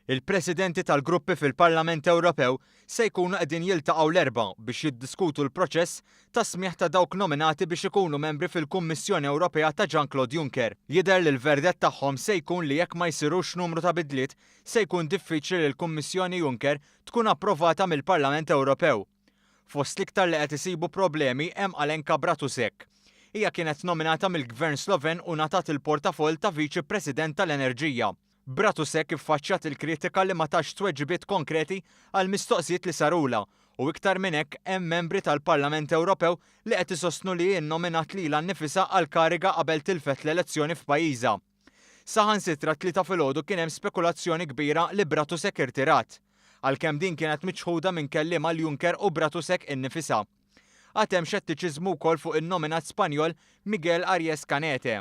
Il-Presidenti tal-gruppi fil-Parlament Ewropew se jkunu qegħdin jiltaqgħu l-Erbgħa biex jiddiskutu l-proċess ta' smigħ ta' dawk nominati biex ikunu membri fil-Kummissjoni Ewropea ta' Jean-Claude Juncker. Jidher li l-verdett tagħhom se jkun li jekk ma jsirux numru ta' bidliet se jkun diffiċli li l-Kummissjoni Juncker tkun approvata mill-Parlament Ewropew. Fost l-iktar li qed isibu problemi hemm Alenka Bratusek. Hija kienet nominata mill-Gvern Sloven u ngħatat il-portafoll ta' Viċi President tal-Enerġija. Bratusek iffaċċjat il-kritika li ma tatx tweġibiet konkreti għal mistoqsijiet li sarulha u iktar minn hekk hemm membri tal-Parlament Ewropew li qed isostnu li hi nnominat lilha nnifisha għall-kariga qabel tilfet l-elezzjoni f'pajjiżha. Saħansitra t-Tlieta filgħodu kien hemm spekulazzjoni kbira li Bratusek irtirat. Għalkemm din kienet miċħuda minn kelliem għal Juncker u Bratusek innifisha. Għad hemm xettiċiżmu wkoll fuq in-nominat Spanjol Miguel Arias Canete,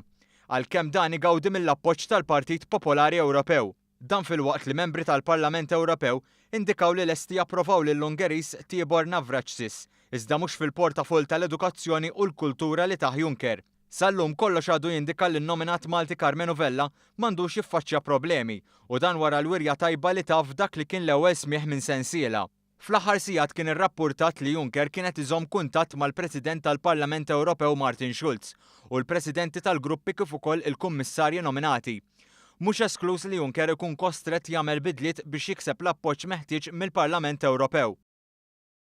għalkemm dan igawdi mill-appoġġ tal-Partit Popolari Ewropew. Dan filwaqt li membri tal-Parlament Ewropew indikaw li lesti japprovaw lill-Ungeriż Tibor Navracsics, iżda mhux fil-portafoll tal-edukazzjoni u l-kultura li tah Juncker. Sal-lum kollox għadu jindika li n-nominat Malti Karmenu Vella m'għandux jiffaċċja problemi u dan wara l-wirja tajba li ta f'dak li kien l-ewwel smigħ minn sensiela. Fl-aħħar sigħat kien irrappurtat li Juncker kien qed iżomm kuntatt mal-President tal-Parlament Ewropew Martin Schulz u l-Presidenti tal-gruppi kif ukoll il-Kummissarji nominati. Mhux eskluż li Juncker ikun kostrett jagħmel bidliet biex jikseb l-appoġġ meħtieġ mill-Parlament Ewropew.